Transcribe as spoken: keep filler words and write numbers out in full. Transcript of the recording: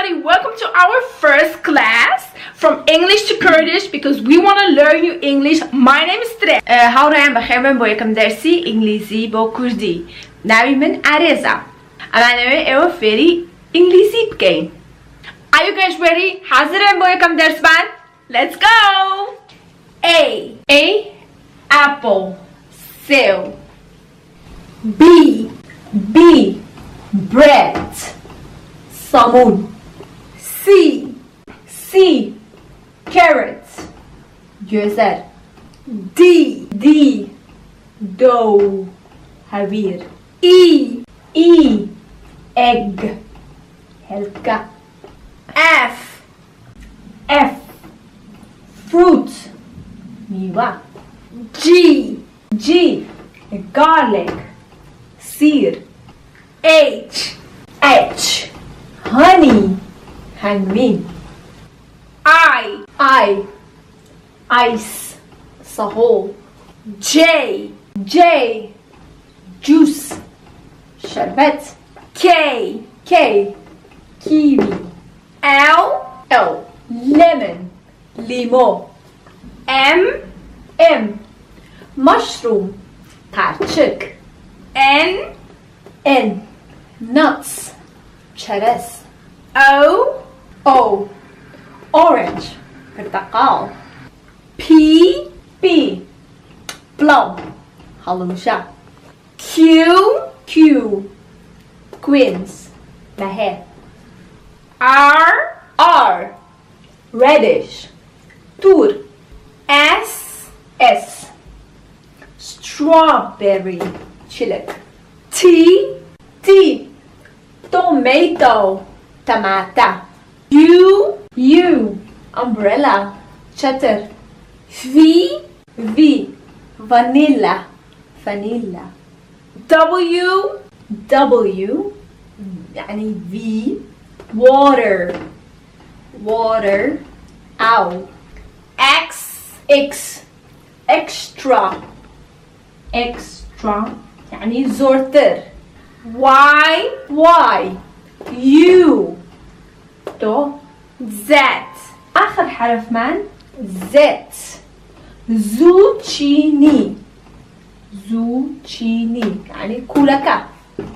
Everybody, welcome to our first class from English to Kurdish because we want to learn you English. My name is Tre. Hawrayên bixêr bin bo yekem dersî Îngilîzî bo Kurdî. Navê min Arêz e. Em ê ew fêrî Îngilîzî bikeyn. Are you guys ready? Hazir in bo yekem ders ben? Let's go! A. A. Apple. Sêw. B. B. Bread. Samun. C. C. Carrot. Gözer. D. D. Dow. Hawîr. E. E. Egg. Helka. F. F. Fruit. Mîwe. G. G. Garlic. Sîr. H. H. Honey. Hengmîn. I. I. Ice. Sahol. J. J. Juice. Şerbet. K. K. Kiwi. L. L. Lemon. Lîmo. M. M. Mushroom. Tarçik. N. N. Nuts. Çerez. O. O. Orange. Porteqal. P. P. Plum. Halûşa. Q. Q. Quince. Mehe. R. R. Radish. Tûr. S. S. Strawberry. Çilek. T. T. Tomato. Tamata. U. U. Umbrella. Çetir. V. V. Vanilla. Vanilla. W. W. يعني V. Water. Water. Owl. X. X. Extra. Extra. يعني زورتر. Y. Y. U. To. Z. آخر حرف من. Z. Zucchini. Zucchini. يعني كولكا.